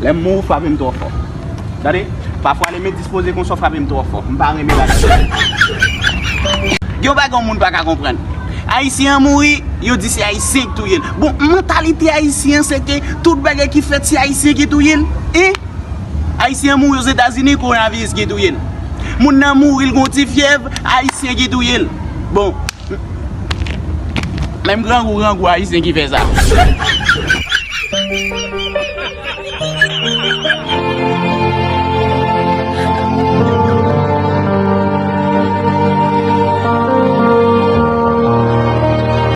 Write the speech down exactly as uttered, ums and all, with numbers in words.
Lè m mouri, frape m twò fò. Tande, pafwa lè m dispoze konsa, frape m twò fò. M pa renmen bagay sa. Gen yon bagay yon moun pa ka konprann. Ayisyen an mouri, yo di se Ayisyen ki touye l. Bon, mantalite Ayisyen an se ke tout bagay ki fèt se Ayisyen ki touye l. Hein? Ayisyen an mouri Ozetazini, kowonaviris ki touye l. Moun nan mouri, l gon ti fyèv, Ayisyen ki touye l. Bon, menm grangou, grangou Ayisyen ki fè sa.